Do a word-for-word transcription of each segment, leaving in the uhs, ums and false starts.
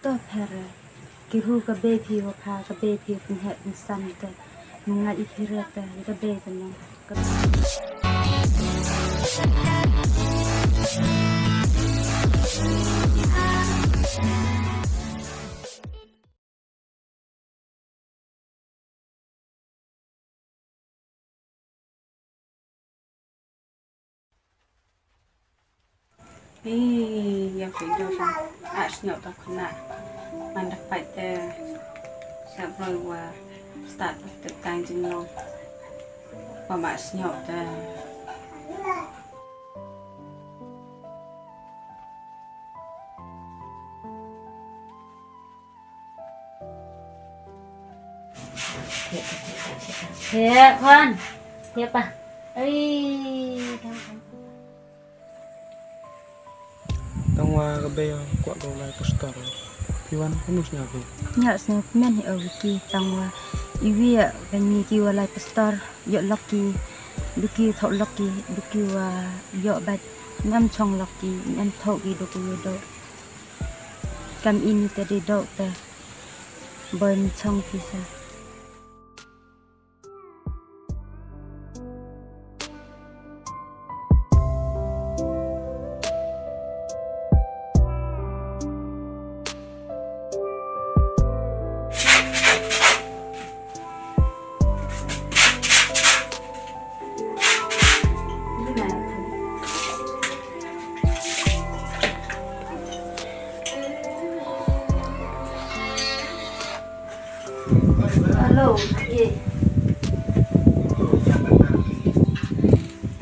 To pher, ki ru ka bei phi wa pha, ka bei phi pynheh pynsan te. Mynga i khira te, ka bei te no. Ka Ih, ïa phi dei sha. Ah, sñiaw ta khana. Man da pait te. Sa broi wa start te tang jinglong. Wa ma sñiaw te. He, Khon. He, pa. Ai. Tang wa ka bei kwah ka lai pastor. Phi wan ka mus nya phi. Nya sne men he o ki tang wa. Iwi ya kan ni ki wa lai pastor. Yo lucky. Duki thok lucky. Duki wa yo bat. Ngam chong lucky. Ngam thok ki duki yo do. Kam ini te dei dok te. Boy mchong pisa. Hello, ye.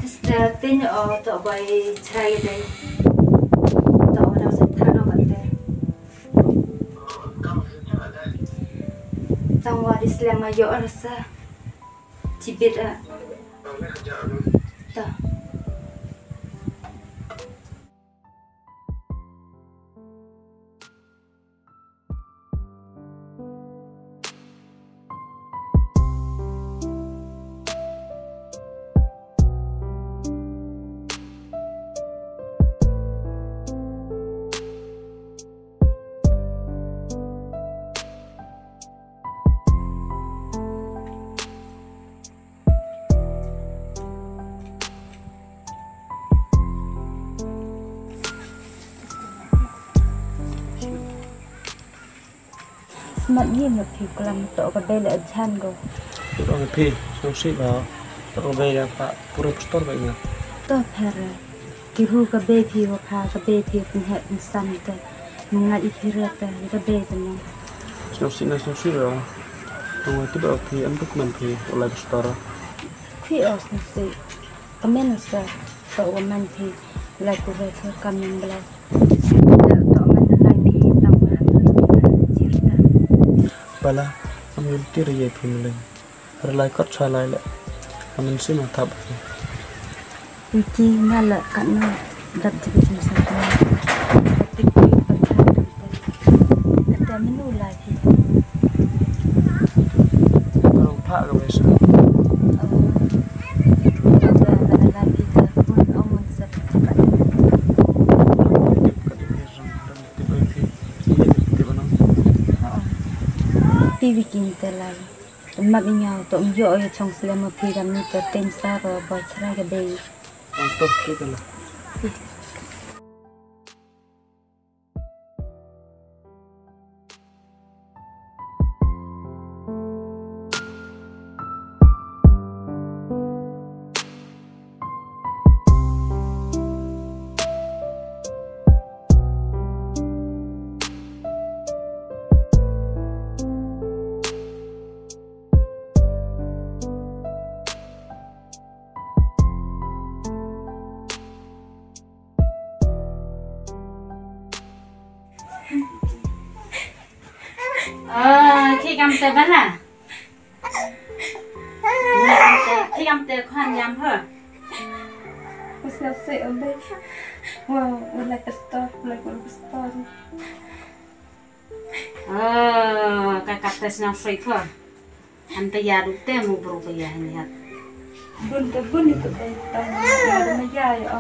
Sister, tin o to bai chrai dai. To na sa thano kate. Tang wa di slem ma yo rasa. Chibit a. Ta. Smat ye ma phi klam to ka bei la jan go. Ong phi, sngewsih ba to ka bei la pa pura pastor ba nga. To pher. Ki ru ka bei phi wa pha ka bei phi pynheh pynsan te. Mynga i khira te ka bei te no. Sngewsih na sngewsih ba. Tang wa ti ba phi an buk man phi u lai pastor. Phi o sngewsih. Ka men sa to wa man phi lai pura sa ka men bla. To man lai phi tang wa phi jirta. Bala am yul tir ye phi mleng. Rlai kot sa lai le. Amen si ma thap. Wiki nga la kat na dap jibu jin sa. Tik tik pat sa dam pat. Ata menu lai phi. Rong pha ka wesa. Ata mana lai phi ta phone ong man sa pat. Tip ka di rong rong tip ai phi. Iya tip ano. Pi Wiki te lai. Mat ïa nga to ym ïoh ïa chong slem ma phi kam ni te teng sa ro ba chrai ka bei. Ang to ki ka la. Ah, khi kam te bana. Khi kam te khan yam ha. Pasal se ambe. Wow, wala pastor, wala pastor. Ah, ka kap te sna free for. Anta ya du te mu bru ba ya ni hat. Bun te bun itu te tang ya du ma ya ya.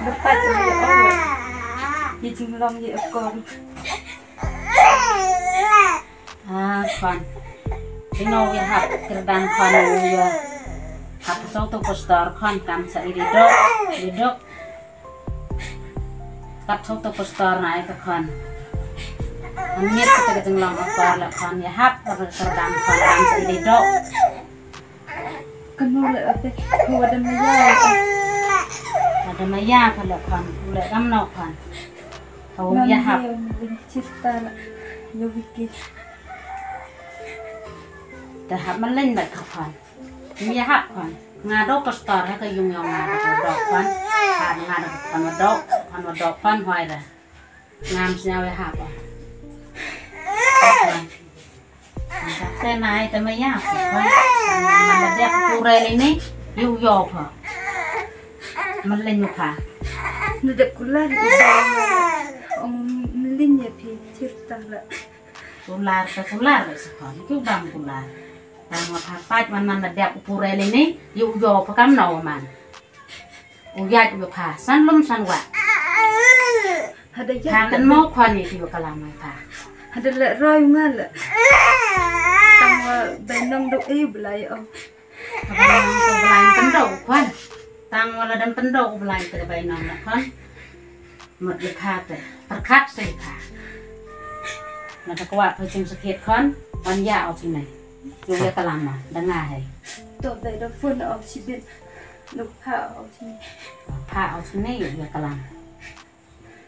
Dapat ya. Ye jinglong ye akor. Ah, khon. Ino ye hap kyrdan khon ye. Hap song tu pastor khon kam sa iri dok, iri dok. Kat song tu pastor na ito khon. Amit kita ka jinglong akor la khon ye hap kyrdan khon kam sa iri dok. Kano le ate, ko wada maya. Wada maya pha le khon, u le kam no khon. Ko ya hap. Chirta la, yo wiki. Ta hap malin ba ka khon. Ya hap khon. Nga do pastor ha ka yung yong nga do khon. Ha nga do khon do, khon do khon hoi da. Ngam sñiaw ïa hap. Te nai te maya. Man da dep pure le ni, yu yo pha. Man le nu pha. Na dep kular yu. Ong mlin ya phi chirta la. Kular te kular se khon, kyu dam kular. Tang wa pha pach man man da dep pure le ni, yu yo pha kam no man. U yaj u pha san lum san wa. Hada yaj. Pha kan mo khwan ni ti wa kalam ai pha. Hada le roi nga le. Tang wa bai nong dok e u blai o. Bai nong dok blai pendok khwan. Tang wa la dam pendok u blai te bai nong la khwan. Mut le pha te. Perkhat se pha. Na ta kwa pha chim sakit khwan. Wan ya o chim nai. Yu ya kalam ma. Da nga hai. To bai da phone o chibit. Nuk pha o chini. Pha o chini yu ya kalam.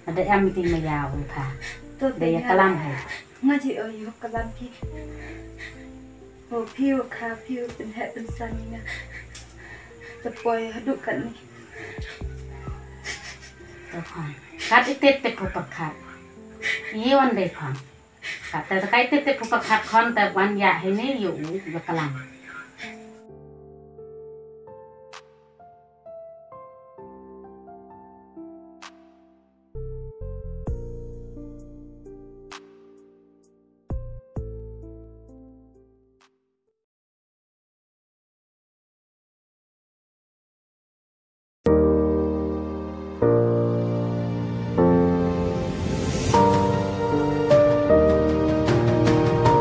Ada em ti maya u pha. To da ya kalam hai. Nga ji o yu kalam phi. O phi o kha phi o pynheh pynsan nga. Ta poi haduk kan ni. To pha. Kat itit te pha kat. Ye wan dei pha. Kat te kai te te pha kat khon te wan ya hai ni yu u ya kalam.